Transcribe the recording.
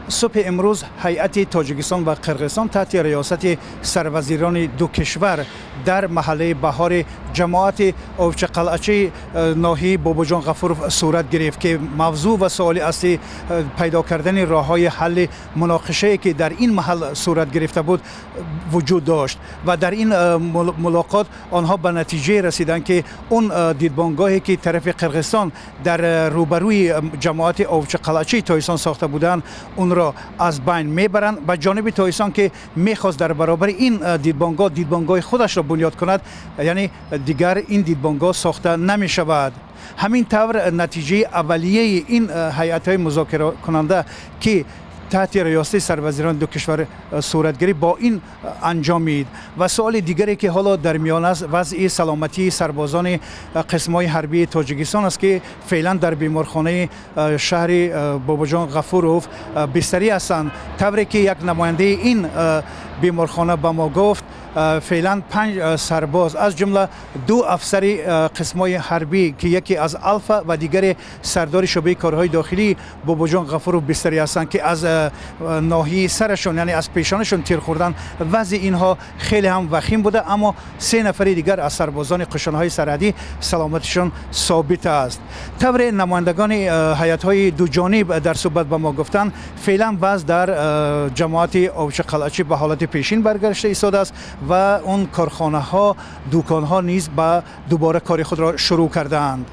Субҳи имрӯз ҳайати Тоҷикистон ва Қирғизистон таҳти риёсати сарвазирони ду кишвар дар маҳаллаи Баҳори ҷамоати Овчақалъачаи ноҳияи Бобоҷон Ғафуров сурат гирифт, ки мавзӯъ ва суоли аслӣ пайдо кардани роҳҳои ҳалли муноқишае, ки дар ин маҳал сурат гирифта буд, вуҷуд дошт. Ва дар ин мулоқот онҳо ба натиҷае расиданд, ки он дидбонгоҳе, ки тарафи Қирғизистон дар рӯбарӯи ҷамоати Овчақалъачаи Тоҷикистон сохта буданд, онро аз байн мебаранд ва ҷониби Тоҷикистон, ки мехост дар баробари ин дидбонгоҳ дидбонгоҳи худашро бунёд кунад, яъне дигар ин дидбонгоҳ сохта намешавад. Ҳамин тавр, натиҷаи аввалияи ин ҳайатҳои музокиракунанда, ки таҳти риёсати сарвазирони ду кишвар сурат гирифт, бо ин анҷомид. Ва суоли дигаре, ки ҳоло дар миён аст, вазъи саломатии сарбозони қисмҳои ҳарбии Тоҷикистон аст, ки феълан дар беморхонаи шаҳри Бобоҷон Ғафуров бистарӣ ҳастанд. Тавре ки як намояндаи ин беморхона ба мо гуфт, феълан панҷ сарбоз, аз ҷумла ду афсари қисмҳои ҳарбӣ, ки яке аз Алфа ва дигаре сардори шӯъбаи корҳои дохилии Бобоҷон Ғафуров, бистарӣ ҳастанд, ки аз ноҳияи сарашон, яъне аз пешонашон тир хӯрдан. Вазъи инҳо хеле ҳам вахим буда, аммо се нафари дигар аз сарбозони қӯшунҳои сарҳадӣ саломатишон собит аст. Тавре намояндагони ҳайатҳои дуҷониб дар суҳбат ба мо гуфтанд, феълан вазъ дар ҷамоати Овчақалъачӣ ба ҳолати пешин баргашта истодааст ва он корхонаҳо, дуконҳо низ ба дубора кори худро шурӯъ кардаанд.